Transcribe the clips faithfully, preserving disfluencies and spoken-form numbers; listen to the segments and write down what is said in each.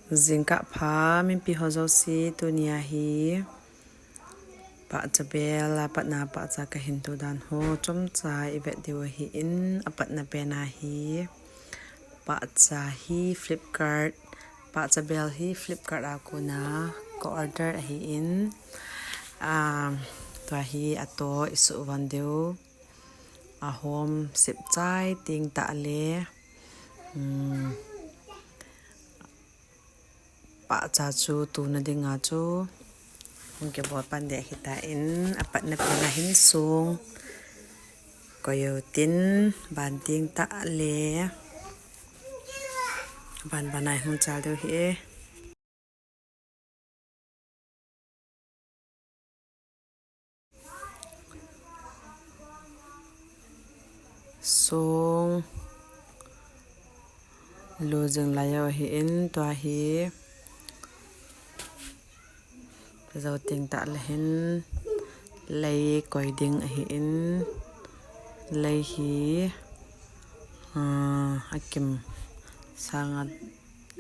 Jingkah pha mipi ho jouse, tunia hi pahcha bel a patna pahcha kahin to dan ho chomcha ivet diu ahin, apatna pen a hi pahcha hi Flipkart, pahcha bel hi Flipkart a kona ka order ahin, ah, tua hi ato isuh von diu, ahom sep chai teng tah le, um, pahcha chu tona dinga chu hung kibol pan ding ahitan, apatna pen a hin song koi utin, ban teng tah le, ban ban a hung chal diu ahi. Song lu jing lai u ahin, tua hi jou teng tah le hin lei koi ding ahin, lei hi, ah, akim sanga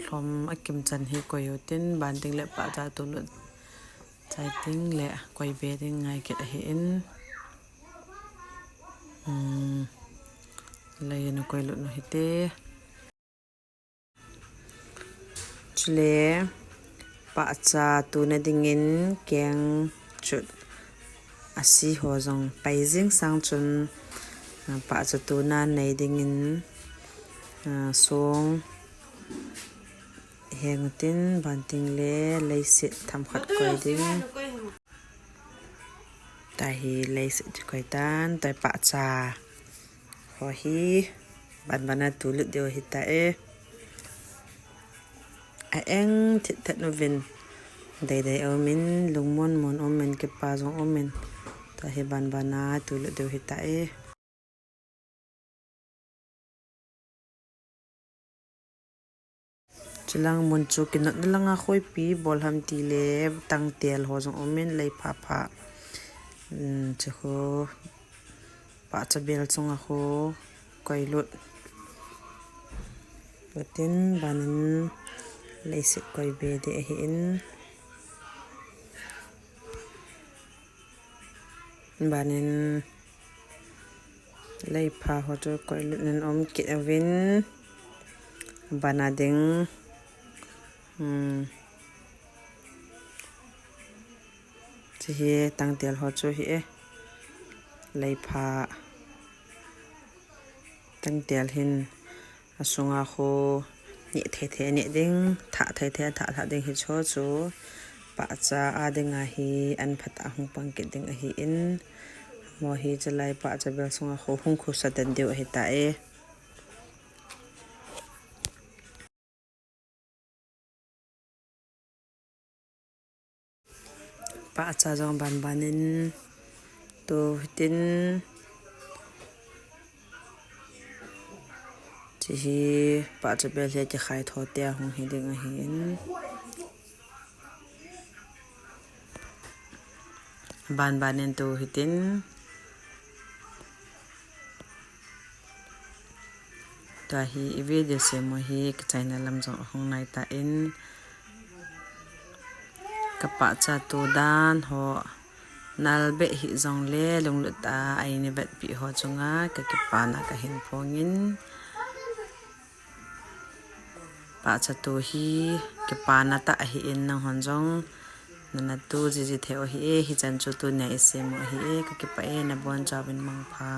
lhom akim chan hi koi utin, ban teng le pahcha to lut chai teng le koi be ding ngai kit ahin, um, lei na koi lut u hite. Chule pahcha tona dingin keng chut asi ho jong pai jing sang chun, ah, pahcha tona nei dingin, ah, song heng utin, ban teng le leiset themkhat koi ding. Tua hi leiset chu koi tan, tua pahcha ho hi ban ban a to lut diu ahitai. A-eng thet thet uvin, dei dei umin, lungmon mon umin, kipa jong umin, tua hi ban ban a to lut diu ahitai. Chulang mun chu kinotna langa khoipi bol ham tile, tangtel ho jong umin, lei pha pha, um, chu khu pahcha bel chunga khu koi lut utin, ban in leiset koi be ding ahin, ban in lei pha ho chu koi lut in um kit uvin, ban a ding, um, chu hi tangtel ho chu hi e, lei pha, tangtel hin asunga khu neh thei thei neh ding, thah thei thei thah thah ding, hicho chu pahcha a dinga hi an phat a hung pang kit ding ahin, mo hi chulai pahcha bel sunga khu hung khusa den diu ahitai. Pahcha jong ban ban in to hitin, chu hi pahcha bel hi kikhai tho tia hung hi ding ahin, ban ban in to hitin. Tua hi i video sem u hi kichaina lam jong ahung nai tan, ka pahcha to dan ho nal beh hih jongle lunglut a eina vetpi ho chunga ka kipana kahin phongin, pahcha to hi kipana tah ahin, nanghon jong nana to jiji thei u ahi e, hichan chu tunia i sem u ahi e, ka kipah e, nabonchauvin mangpha.